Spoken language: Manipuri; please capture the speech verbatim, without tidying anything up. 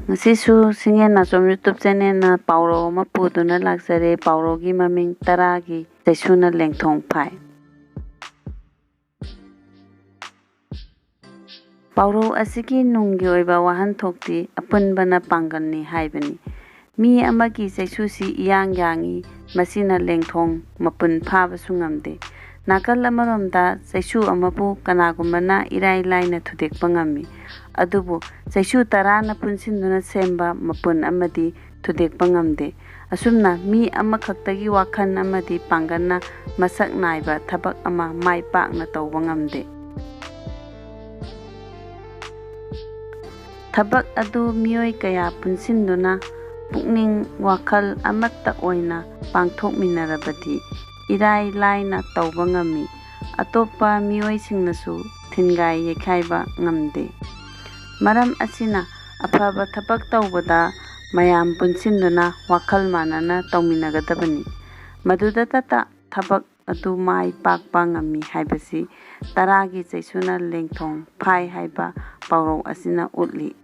ꯉꯁꯤꯁꯨ ꯁꯤꯡꯍꯦꯟ ꯅꯥꯆꯣꯝ YouTube channelꯅ ꯄꯥꯎꯔꯧ ꯑꯃ ꯄꯨꯗꯨꯅ ꯂꯥꯛꯆꯔꯦ꯫ ꯄꯥꯎꯔꯧꯒꯤ ꯃꯃꯤꯡ "ꯇꯔꯥꯒꯤ ꯆꯩꯁꯨꯅ ꯂꯦꯡꯊꯣꯡ ꯐꯥꯏ"꯫ ꯄꯥꯎꯔꯧ ꯑꯁꯤꯒꯤ ꯅꯨꯡꯒꯤ ꯑꯣꯏꯕ ꯋꯥꯍꯟꯊꯣꯛꯇꯤ "ꯑꯄꯨꯟꯕꯅ ꯄꯥꯡꯒꯜꯅꯤ" ꯍꯥꯏꯕꯅꯤ꯫ ꯃꯤ ꯑꯃꯒꯤ ꯆꯩꯁꯨꯁꯤ ꯏꯌꯥꯡ ꯌꯥꯡꯏ, ꯃꯁꯤꯅ ꯂꯦꯡꯊꯣꯡ ꯃꯄꯨꯟ ꯐꯥꯕꯁꯨ ꯉꯝꯗꯦ꯫ ꯅꯥꯀꯜ ꯑꯃꯔꯣꯝꯗ, ꯆꯩꯁꯨ ꯑꯃꯕꯨ ꯀꯅꯥꯒꯨꯝꯕꯅ ꯏꯔꯥꯏ ꯂꯥꯏꯅ ꯊꯨꯗꯦꯛꯄ ꯉꯝꯃꯤ, ꯑꯗꯨꯕꯨ ꯆꯩꯁꯨ ꯇꯔꯥꯅ ꯄꯨꯟꯁꯤꯟꯗꯨꯅ ꯁꯦꯝꯕ ꯃꯄꯨꯟ ꯑꯃꯗꯤ ꯊꯨꯗꯦꯛꯄ ꯉꯝꯗꯦ꯫ ꯑꯁꯨꯝꯅ ꯃꯤ ꯑꯃꯈꯛꯇꯒꯤ ꯋꯥꯈꯜ ꯑꯃꯗꯤ ꯄꯥꯡꯒꯜꯅ ꯃꯁꯛ ꯅꯥꯏꯕ ꯊꯕꯛ ꯑꯃ ꯃꯥꯏ ꯄꯥꯛꯅ ꯇꯧꯕ ꯉꯝꯗꯦ꯫ ꯊꯕꯛ ꯑꯗꯨ ꯃꯤꯑꯣꯏ ꯀꯌꯥ ꯄꯨꯟꯁꯤꯟꯗꯨꯅ ꯄꯨꯛꯅꯤꯡ ꯋꯥꯈꯜ ꯑꯃꯠꯇ ꯑꯣꯏꯅ ꯄꯥꯡꯊꯣꯛꯃꯤꯟꯅꯔꯕꯗꯤ ꯏꯔꯥꯏ ꯂꯥꯏꯅ ꯇꯧꯕ ꯉꯝꯃꯤ꯫ ꯑꯇꯣꯞꯄ ꯃꯤꯑꯣꯏꯁꯤꯡꯅꯁꯨ ꯊꯤꯟꯒꯥꯏ ꯌꯩꯈꯥꯏꯕ ꯉꯝꯗꯦ꯫ ꯃꯔꯝ ꯑꯁꯤꯅ, ꯑꯐꯕ ꯊꯕꯛ ꯇꯧꯕꯗ ꯃꯌꯥꯝ ꯄꯨꯟꯁꯤꯟꯗꯨꯅ ꯋꯥꯈꯜ ꯃꯥꯟꯅꯅ ꯇꯧꯃꯤꯟꯅꯒꯗꯕꯅꯤ꯫ ꯃꯗꯨꯗꯇ ꯊꯕꯛ ꯑꯗꯨ ꯃꯥꯏ ꯄꯥꯛꯄ ꯉꯝꯃꯤ ꯍꯥꯏꯕꯁꯤ "ꯇꯔꯥꯒꯤ ꯆꯩꯁꯨꯅ ꯂꯦꯡꯊꯣꯡ ꯐꯥꯏ" ꯍꯥꯏꯕ ꯄꯥꯎꯔꯧ ꯑꯁꯤꯅ ꯎꯠꯂꯤ꯫